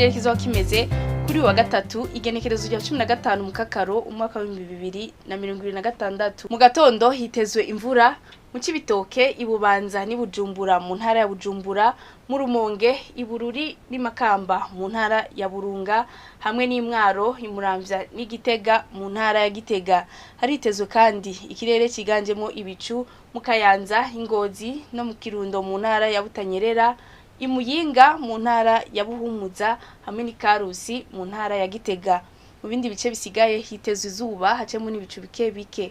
ikirere kizoba kimeze kuri uyu wa gatatu, igenekerezo rya 15 Mukakaro umwaka wa 2026. Mu gatondo hitezwe imvura mu Cibitoke, Ibubanza n'i Bujumbura mu ntara ya Bujumbura, mu Rumonge, Ibururi n'i Makamba mu ntara ya Burunga, hamwe n'Imwaro, Imuramvya n'Igitega mu ntara ya Gitega. Haritezwe kandi ikirere ciganjemwo ibicu mu Kayanza, Ingozi no mu Kirundo mu ntara ya Butanyerera, Imuyinga mu ntara ya Buhumuza hamwe n'Ikarusi mu ntara ya Gitega. Mu bindi bice bisigaye hitezwe izuba hacemwo n'ibicu bike bike.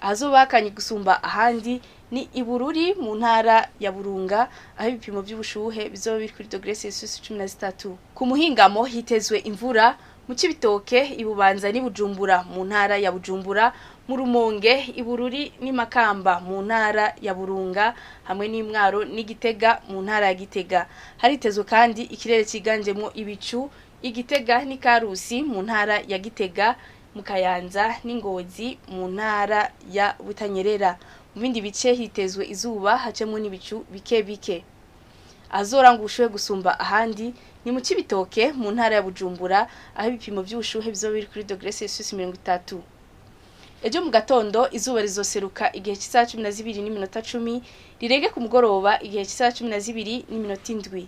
Ahazoba hakanye gusumba ahandi ni Ibururi mu ntara ya Burunga, aho ibipimo vy'ubushuhe bizoba biri kuri dogere Celsius 13. Ku muhingamo hitezwe imvura mu Cibitoke, Ibubanza n'i Bujumbura mu ntara ya Bujumbura, mu Rumonge, Ibururi n'i Makamba mu ntara ya Burunga, hamwe n'Imwaro n'Igitega mu ntara ya Gitega. Haritezwe kandi ikirere ciganjemwo ibicu Igitega n'Ikarusi mu ntara ya Gitega, mu Kayanza n'Ingozi mu ntara ya Butanyerera. Mu bindi bice hitezwe izuba hacemwo n'ibicu bike bike. Ahazoranga ubushuhe gusumba ahandi ni mu Cibitoke mu ntara ya Bujumbura, aho ibipimo vy'ubushuhe bizoba biri kuri dogere Celsius 30. Ejo mu gatondo izuba rizoseruka igihe c'isaha 12:10, rirenge ku mugoroba igihe c'isaha 12:07.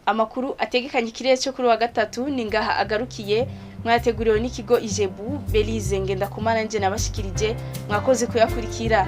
Amakuru ategekanye ikirere cyo kuri wa gatatu ni ngaha agarukiye. Mwateguriwe n'ikigo Ijebu. Belize Ngendakumana nje nabashikirije, mwakoze kuyakurikira.